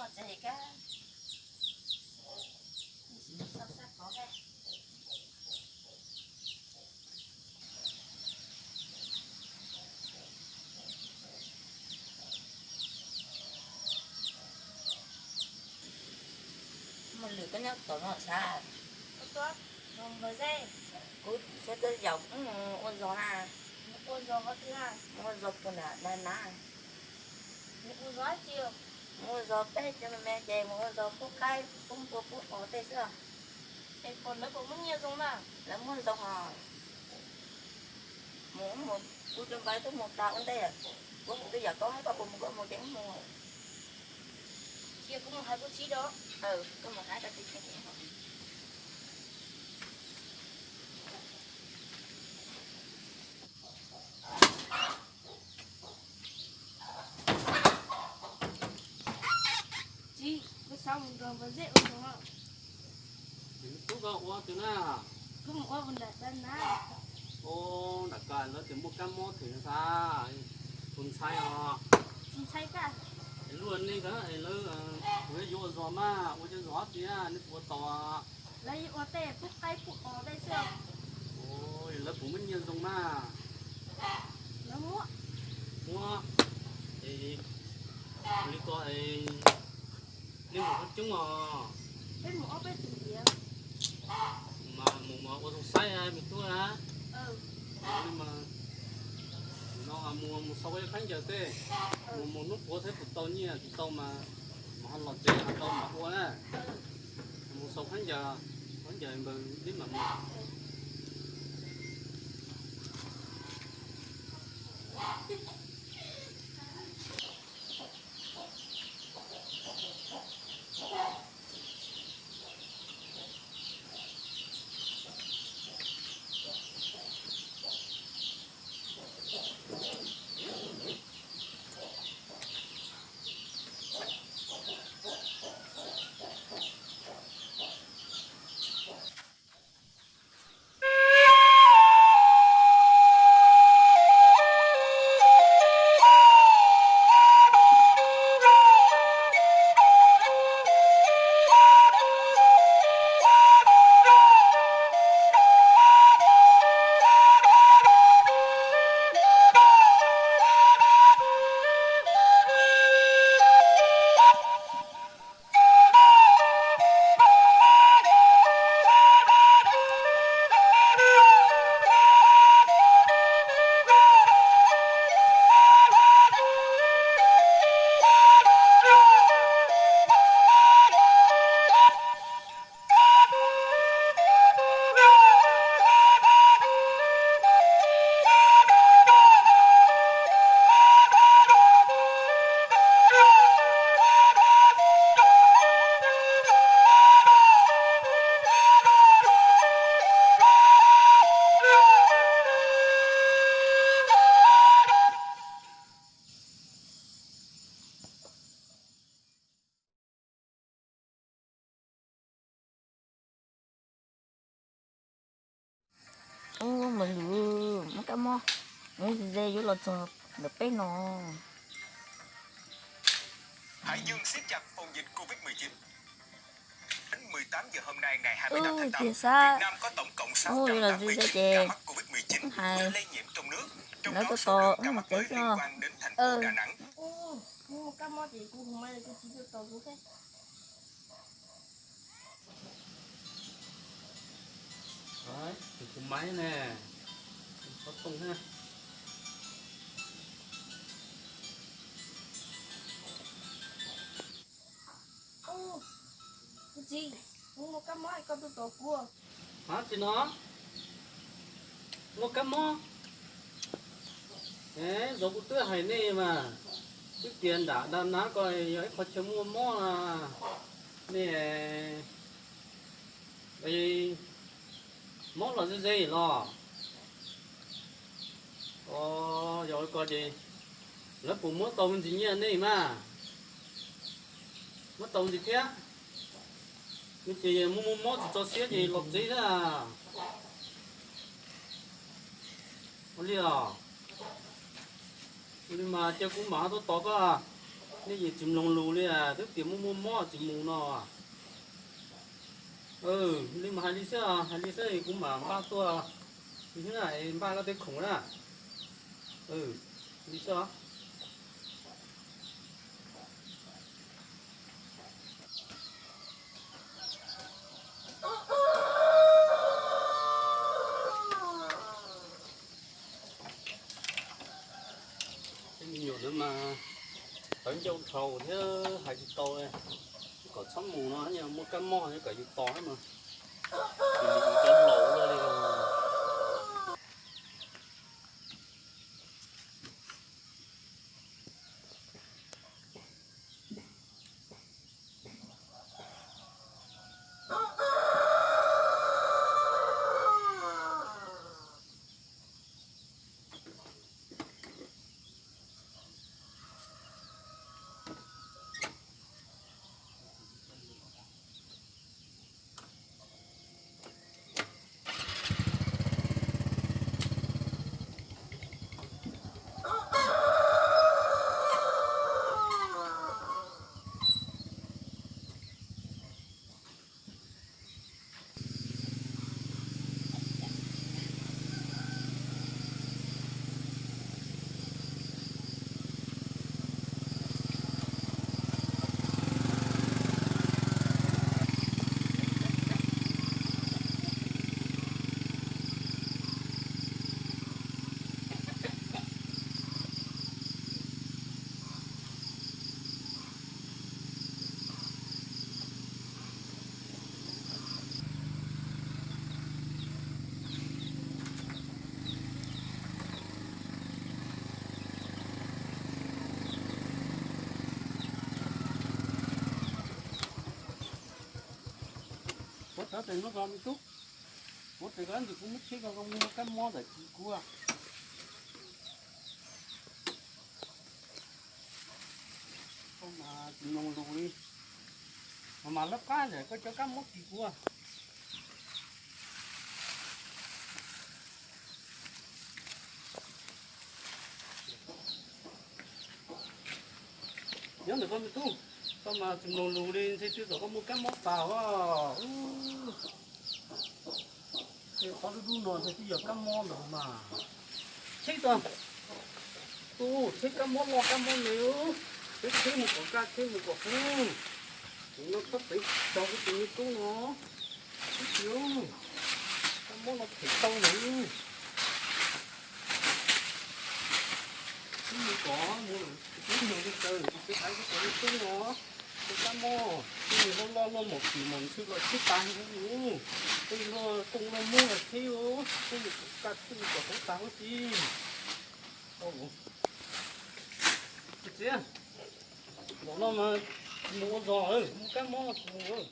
Txiv, mus lwm koj nyob tom no xav? Kuv saib txoj yaum mus ua zog na. Ua zog qhov twg? Mus ua zog puag nram na. Mus ua zog peb cov me me ces mus ua zog pub qaib pub npua pub os tej xwb. Es puas lawv puas muab nyiaj zoo na? Lawv muab zoo os. Mus mus, kuv tus npawg twb mus tas ua ntej, kuv tus twb yam koj hais koj puas mus koj mus ces mus. Cia kuv mus hais kuv txiv do. Koj mus hais koj txiv. Txiv, kuv xav mus nrog npawg Zeb ua zog. Tub koj ua twg na? Kuv mus ua nram dab na. Ua nram ko lawv tias muaj kab mob theem xav, tus ntxhais os. Tus ntxhais koj. Luag nej ko lawv, kuv yuav ua zog mas ua cov zog tias nej puas tau. Lawv yuav ua tej pub qaib pub os tej xwb. Lawv puas muab nyiaj zoo mas? Lawv muab. Muab. Es li ko, nej mus coob os? Peb mus ob peb tus tiag. Mas mus ua zoo saib me tub na. Li mas mus mus xaus khaub ncaws tej, mus mus hnub puav saib puas tau nyiaj, tsis tau mas mus ho los tsev ho tau mam ua na. Mus xaus khaub ncaws, khaub ncaws npawg Zeb mam mus. Ub, mas lwm muab kab mob, ub, ze ze yuav los txog ntawm peb no. Hải Dương siết chặt phòng dịch Covid mười chín. Đến mười tám giờ hôm nay, ngày hai mươi tám tháng tám, Việt Nam có tổng cộng sáu trăm tám mươi chín ca mắc Covid mười chín mới lây nhiễm trong nước, trong đó số lượng ca mắc mới liên quan đến thành phố Đà Nẵng. Tus kuv maiv ne, xov tooj thiab. Kuv txiv, kuv muaj kab mob, koj tuaj tos kuv. Hab, tsis no muaj kab mob. Zaum kuv twb hais nej mas, twb tias nram Đà Nẵng ko yog ib qho chaw muaj mob na. Nej mob los ze ze los. Yog li ko ces lawv puas muab tau me ntsis nyiaj nej mas? Muab tau ntsis thiab. Ces muaj muaj mob tsis tso siab ces los txev thiab. Ua li os. Ua li mas cia kuv mam tuaj tos koj. Nej yeej tsis mloog lus li, twb tias muaj muaj mob tsis mus no. Li mas hais li xwb, hais li xwb kuv mam npaj tuaj, npaj koj tej khoom na. Li xwb. Tej me nyuam ntawd mas tawv ncauj dhau thiab hais tsis tau, kom txhob mus no, muaj kab mob kom yus tos mas, tsis mus cov laus luaj li. Kuv tawv tes no ko me tub, kuv tes ko ntsis kuv muab tsheb ko mus muag kab mob ntawm kis kuv. Koj mas tsis mloog lus li, mas mas lab qab ntawm koj cov kab mob kis kuv. Nyob ntawm koj me tub, koj mas tsis mloog lus li, ntshe twb kom koj muaj kab mob tas os. Qhov dub dub no ntshe twb yog kab mob ntawd mas. Tsheb tso, tub, tsheb kab mob loj kab mob me, tsheb tsheb mus kom kaj tsheb mus kom qub. Tus no txhob tev tsaug tus me tub no. Ib tug, kab mob no phem tau lawm. Wb mus kom mus, wb mus li kaws tus txiv hais wb kom me tub no, tus kab mob, tus loj loj loj mom tim mom ntxhw los tsheb tas li. Tus loj kooj loj muab los tsheb, tus kaj tsheb mus kom qub tas huv si. Txiv, zaum no mas mus ua zog, muaj kab mob mus.